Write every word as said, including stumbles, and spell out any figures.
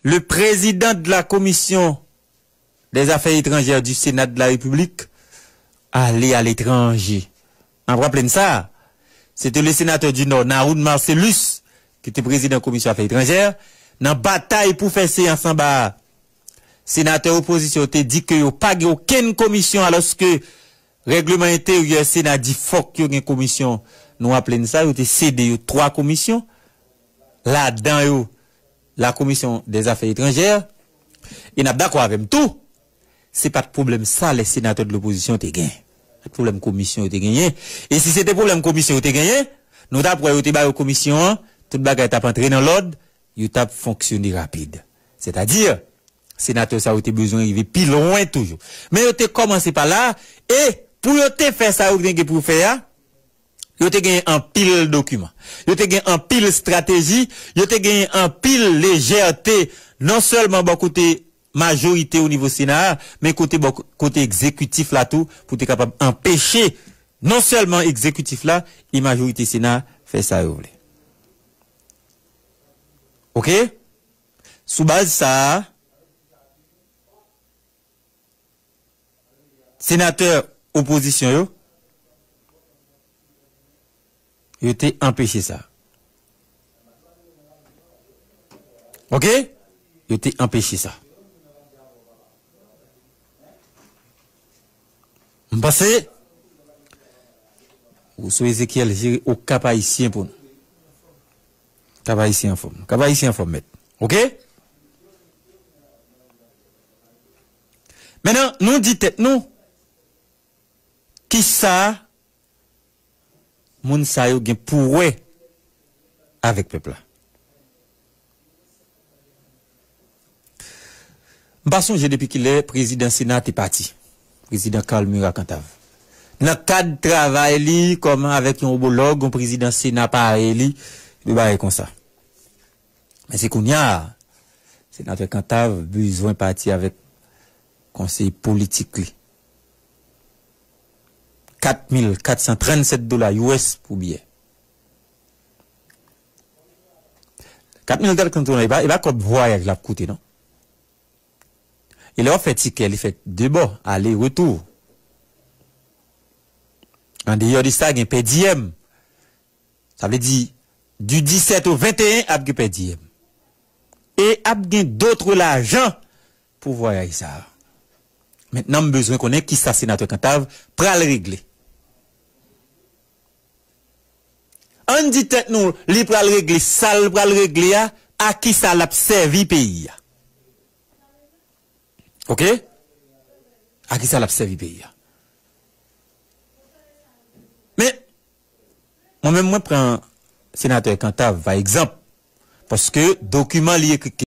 Le président de la commission des affaires étrangères du Sénat de la République aller à l'étranger. N ap raple n sa, se te le senatè di Nò, Nahoud Marcellus, ki te prezidan komisyon afè etranjè. Nan batay pou fè seyans anba a, senatè opozisyon yo te di ke yo pa gen okenn komisyon, alòske règleman enteryè Sena di fòk yo gen komisyon. Nou raple n sa, yo te sede yo twa komisyon, ladan yo la komisyon dè zafè etranjè. E n ap dakò avè m tou, se pa t pwoblèm salè senatè de lopozisyon te gen. Se pa t pwoblèm komisyon yo te genyen. E si se te pwoblèm komisyon yo te genyen, nou t ap wè yo te ba yo komisyon an, tout bagay t ap antre nan lòd, yo t ap fonksyone rapid. Sètadi, senatè sa yo te bezwen rive pi lwen toujou. Men yo te kòmanse pa la, e pou yo te fè sa yo te gen pou yo fè a, yo te gen anpil dokiman. Yo te gen anpil estrateji, yo te gen anpil lejète, non sèlman bò kote majorite o nivo Sena a, men kote bò kote egzekitif la tou, pou te kapab anpeche non sèlman egzekitif la, e majorite Sena a fè sa yo vle. Oke? Sou baz sa a, senatè opozisyon yo, yo te anpeche sa. Oke? Yo te anpeche sa. M panse, Rousseau Ezekiel jere o Kap Ayisyen pou nou. Kap Ayisyen anfòm. Kap Ayisyen anfòm, mèt. Oke? Mentnan, nou di tèt nou, kisa moun sa yo gen pou wè avèk pèp la? M pa sonje depi kilè prezidan Sena te pati, prezidan Carl Murat Cantave. Nan kad travay li kòm avèk yon omològ, yon prezidan Sena parèy li, de bagay konsa. Men se kounye a, senatè Cantave bezwen pati avèk konseye politik li. Kat mil kat san trannsèt dola U S pou biyè. Kat mil kat san trannsèt dola, e pa, e pa kòb vwayaj l ap koute, non. E lè w ap fè tikè, li fèt de bò, ale, retou. Andeyò de sa, gen pèdiyèm. Sa vle di, di disèt o venteyen ap gen pèdiyèm. E ap gen dòt lajan pou vwayaj sa a. Mentnan, m bezwen konnen kisa senatè Cantave pral regle. Ann di tèt nou, li pral regle sa l pral regle a, a kisa l ap sèvi peyi a? Oke? A kisa l ap sèvi peyi a? Men, mwen menm, mwen pran senatè Cantave, pa egzanp, paske dokiman li ekri